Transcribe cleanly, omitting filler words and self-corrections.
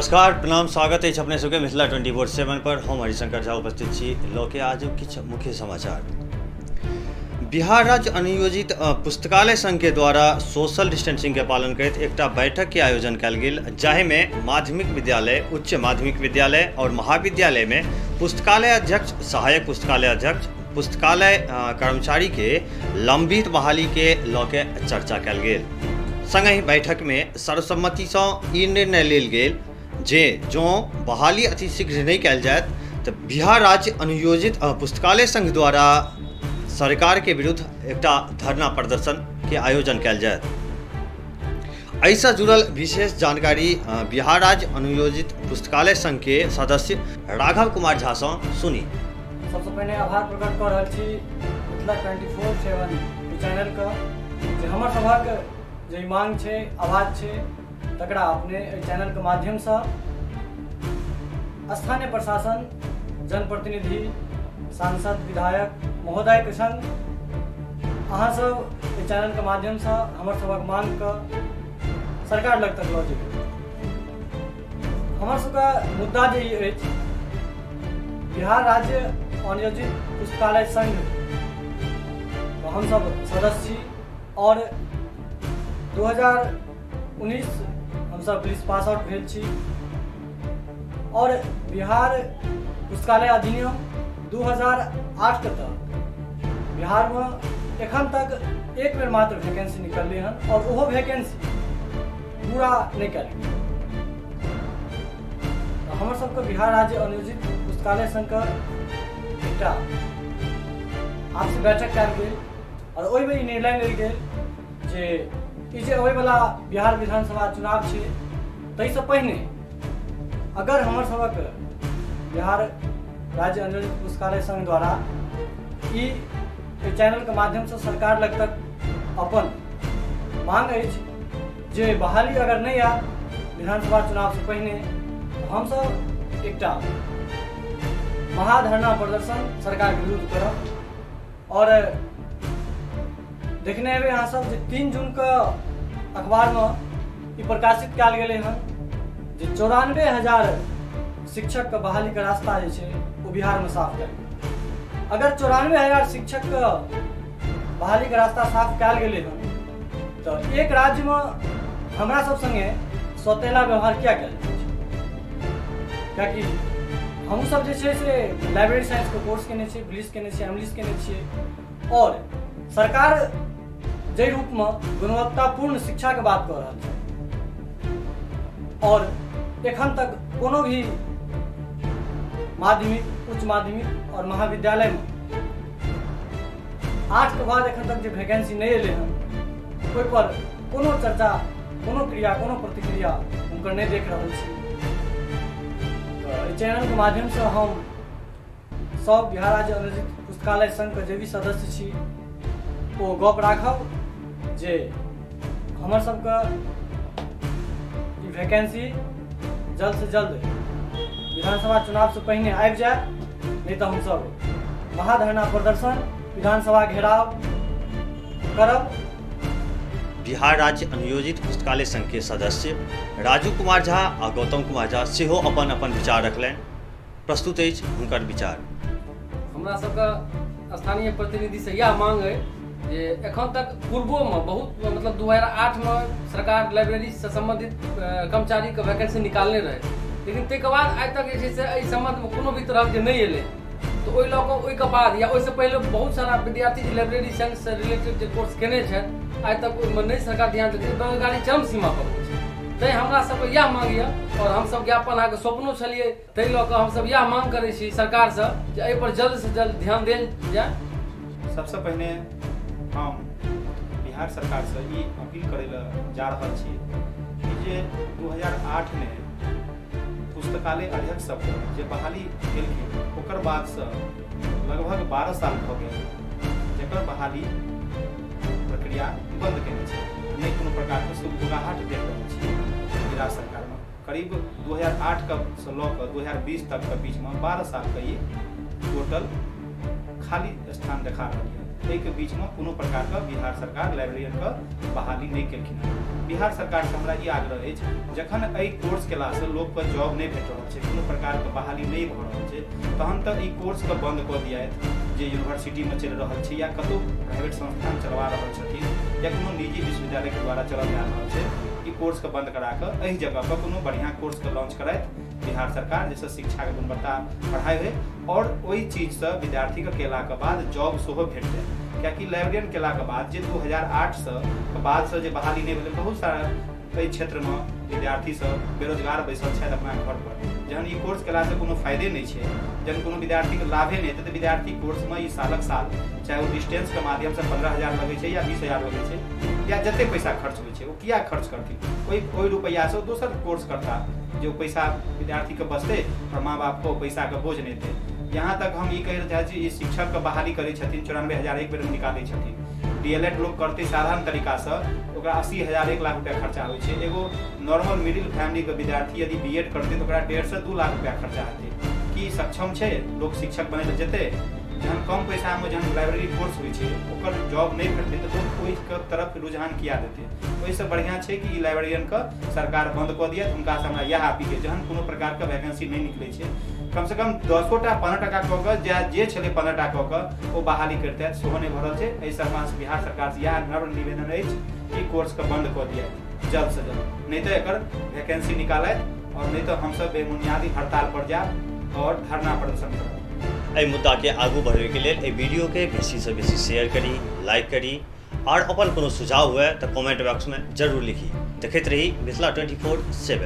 नमस्कार, प्रणाम, स्वागत है अपने सबके मिथिला 24/7 पर। हम हरिशंकर झा उपस्थित छी लऽ के आज किछु मुख्य समाचार। बिहार राज्य अनियोजित पुस्तकालय संघ के द्वारा सोशल डिस्टेंसिंग के पालन करैत एकटा बैठक के आयोजन कयल गेल, जाहिमे माध्यमिक विद्यालय, उच्च माध्यमिक विद्यालय और महाविद्यालय में पुस्तकालय अध्यक्ष, सहायक पुस्तकालय अध्यक्ष, पुस्तकालय कर्मचारी के लंबित बहाली के लऽ के चर्चा कयल गेल। संगहि बैठक में सर्वसम्मति से ई निर्णय लेल गेल जे जँ बहाली अतिशीघ्र नहीं कयल जायत तो बिहार राज्य अनियोजित पुस्तकालय संघ द्वारा सरकार के विरुद्ध एकटा धरना प्रदर्शन के आयोजन कयल जायत। एहिसँ जुड़ल विशेष जानकारी बिहार राज्य अनियोजित पुस्तकालय संघ के सदस्य राघव कुमार झा सँ सुनी। सबसे पहिने आभार प्रकट कऽ रहल छी मिथिला 24/7 चैनल के जे हमर सभक जे मांग छै, आवाज छै, तकरा अपने एहि चैनल के माध्यम से स्थानीय प्रशासन, जनप्रतिनिधि, सांसद, विधायक महोदय के संग अहाँ सब एहि चैनल के माध्यम से हमर सभक मांग के सरकार लग तक लऽ जेबै। हमर सबके मुद्दा जे ई अछि, बिहार राज्य अनियोजित पुस्तकालय संघ हमसब सदस्य छी और 2019 हमसब पुलिस पास आउट भेल छी और बिहार पुस्तकालय अधिनियम 2008 के तहत बिहार में एखन तक एक बेर मात्र वैकेंसी निकललै हन और ओहो वैकेंसी पूरा नहीं कयल गेल। हमर सबके बिहार राज्य अनियोजित पुस्तकालय संघ के एकटा आपसी बैठक कयल गेल और ओहिमे ई निर्णय लेल गेल जे ई जे अबैवला बिहार विधानसभा चुनाव छै ताहिसँ पहिने अगर हमर सबक बिहार राज्य अनियोजित पुस्तकालय संघ द्वारा ई चैनल के माध्यम से सरकार लग तक अपन मांग अछि जे बहाली अगर नहीं आयत विधानसभा चुनाव से पहिने तो हमसब एकटा महाधरना प्रदर्शन सरकार के विरुद्ध करब। और देखने हेबै अहाँ सब जे 3 जून के अखबार में ई प्रकाशित कयल गेलै हन जे 94,000 शिक्षक के बहाली के रास्ता जे छै ओ बिहार में साफ कयल गेल। अगर 94,000 शिक्षक के बहाली के रास्ता साफ कयल गेलै हन तो एक राज्य में हमरा सब संगे सौतेला व्यवहार किया कयल जाइ छै? कियाकि हमहूँ सब जे छै से लाइब्रेरी साइंस के कोर्स केने छियै, ब्लिस केने छियै, एमलिस केने छियै और सरकार जाहि रूपमे गुणवत्तापूर्ण शिक्षाके बात कऽ रहल छै और एखन तक कोनो भी माध्यमिक, उच्च माध्यमिक और महाविद्यालयमे 8 के बाद एखन तक जे वैकेंसी नहि एलै हन ओहिपर कोनो चर्चा, कोनो क्रिया, कोनो प्रतिक्रिया हुनकर नहि देख रहल छी। तऽ एहि चैनलके माध्यमसँ हम सब बिहार राज्य अनियोजित पुस्तकालय संघके जे भी सदस्य छी ओ गप राखब जे हमर सबके ई वैकेंसी जल्द से जल्द विधानसभा चुनाव से पहिने आबि जाय, नहीं तऽ हमसब महाधरना प्रदर्शन, विधानसभा घेराव करब। बिहार राज्य अनियोजित पुस्तकालय संघ के सदस्य राजू कुमार झा आ गौतम कुमार झा सेहो अपन अपन विचार रखलनि। प्रस्तुत अछि हुनकर विचार। हमरा सबके स्थानीय प्रतिनिधि से यह मांग है जे एखन तक पूर्वोमे बहुत मतलब 2008 में सरकार लाइब्रेरी से संबंधित कर्मचारी के वैकेंसी निकालने रहे, लेकिन ताहिके बाद आइ तक जे छै से एहि संबंधमे कोनो भी तरहके नहि एलै। तऽ ओहि लऽ कऽ ओहिके बाद या ओहिसँ पहिले बहुत सारा विद्यार्थी जे लाइब्रेरी साइंस से रिलेटेड जे कोर्स केने छथि आइ तक ओहिमे नहि सरकार ध्यान देलकै, बेरोजगारी चरम सीमा पर छै। तैँ हमरा सबके इएह मांग यऽ और हमसब ज्ञापन अहाँके सौंपनो छलियै, ताहि लऽ कऽ हमसब इएह मांग करै छी सरकारसँ जे एहिपर जल्द से जल्द ध्यान देल जाय। सबसँ पहिने हम बिहार सरकारसँ ई अपील करै लए जा रहल छी कि जे 2008 में पुस्तकालय अध्यक्ष सबके जे बहाली केलखिन ओकर बादसँ लगभग 12 साल भऽ गेल जकर बहाली प्रक्रिया बंद केने छै, नहि कोनो प्रकारके सुगबुगाहट देख रहल छी राज्य सरकारमे। करीब 2008 से लऽ कऽ 2020 तकके बीचमे 12 सालके ई टोटल खाली स्थान देखा रहल यऽ। एहिके बीचमे कोनो प्रकारके बिहार सरकार लाइब्रेरियनके बहाली नहि केलखिन हँ। बिहार सरकारसँ हमरा ई आग्रह अछि, जखन एहि कोर्स केलासँ लोकके जॉब नहि भेट रहल छै, कोनो प्रकारके बहाली नहि भऽ रहल छै, तहन तऽ ई कोर्सके बंद कऽ दियाथि जे यूनिवर्सिटीमे चलि रहल छै या कतहु प्राइवेट संस्थान चलवा रहल छथिन या कोनो निजी विश्वविद्यालयके द्वारा चलल जा रहल छै। ई कोर्सके बंद करा कऽ एहि जगह पर कोनो बढ़िआँ कोर्सके लॉन्च करथि बिहार सरकार, जाहिसँ शिक्षाके गुणवत्ता बढ़ाइ होइ और ओहि चीजसँ विद्यार्थीके केलाके बाद जॉब सेहो भेट जाय। कियाकि लाइब्रेरियन केलाके बाद जे 2008 बादसँ जे बहाली नहि भेलै, बहुत सारा एहि क्षेत्रमे विद्यार्थी सब बेरोजगार बैसल छथि अपना घर पर। जहन ई कोर्स केलासँ कोनो फायदे नहि छै, जहन कोनो विद्यार्थीके लाभे नहि हेतै तऽ विद्यार्थी कोर्समे ई सालक साल, चाहे ओ डिस्टेंसके माध्यमसँ 15,000 लगै छै या 20,000 लगै छै या जतेक पैसा खर्च होइ छै, ओ किया खर्च करथिन? ओहि रुपैआसँ दोसर कोर्स करता जे ओ पैसा विद्यार्थीके बचतै और माँ बापके ओ पैसाके बोझ नहि हेतै। यहाँ तक हम ई कहै लए चाहै छी, ई शिक्षकके बहाली करै छथिन, 94,000 एक बेरमे निकालै छथिन। DLED लोग करतै साधारण तरीकासँ, ओकरा 80,000 1 लाख रुपया खर्चा होइ छै। एगो नॉर्मल मिडिल फैमिलीके विद्यार्थी यदि BEd करतै तऽ ओकरा 1.5 से 2 लाख रुपया खर्चा हेतै। की सक्षम छै लोग शिक्षक बनै लए जेतै? जहन कम पैसामे जहन लाइब्रेरी कोर्स होइ छै ओकर जॉब नहि भेटतै तऽ लोक ओहिके तरफ रुझान किया देतै? ओहिसँ बढ़िआँ छै कि ई लाइब्रेरियनके सरकार बंद कऽ दिए। हुनकासँ हमरा इएह अपील है, जहन कोनो प्रकारके वैकेंसी नहि निकलै छै, कमसँ कम 10 टा 15 टाका कऽ कऽ जे छलै 15 टा कऽ कऽ ओ बहाली करितै, सेहो नहि भऽ रहल छै। एहिसँ हमरा बिहार सरकारसँ इएह नम्र निवेदन अछि कि कोर्सके बंद कऽ दिए जल्दसँ जल्द, नहि तऽ एकर वैकेंसी निकालथि और नहि तऽ हमसब बेबुनियादी हड़ताल पर जायब और धरना प्रदर्शन करब। एहि मुद्दाके आगू बढ़बैके लेल एहि वीडियोके बेसीसँ बेसी शेयर करी, लाइक करी और अपन कोनो सुझाव हुए तऽ कमेंट बॉक्समे जरूर लिखी। देखैत रही मिथिला 24/7।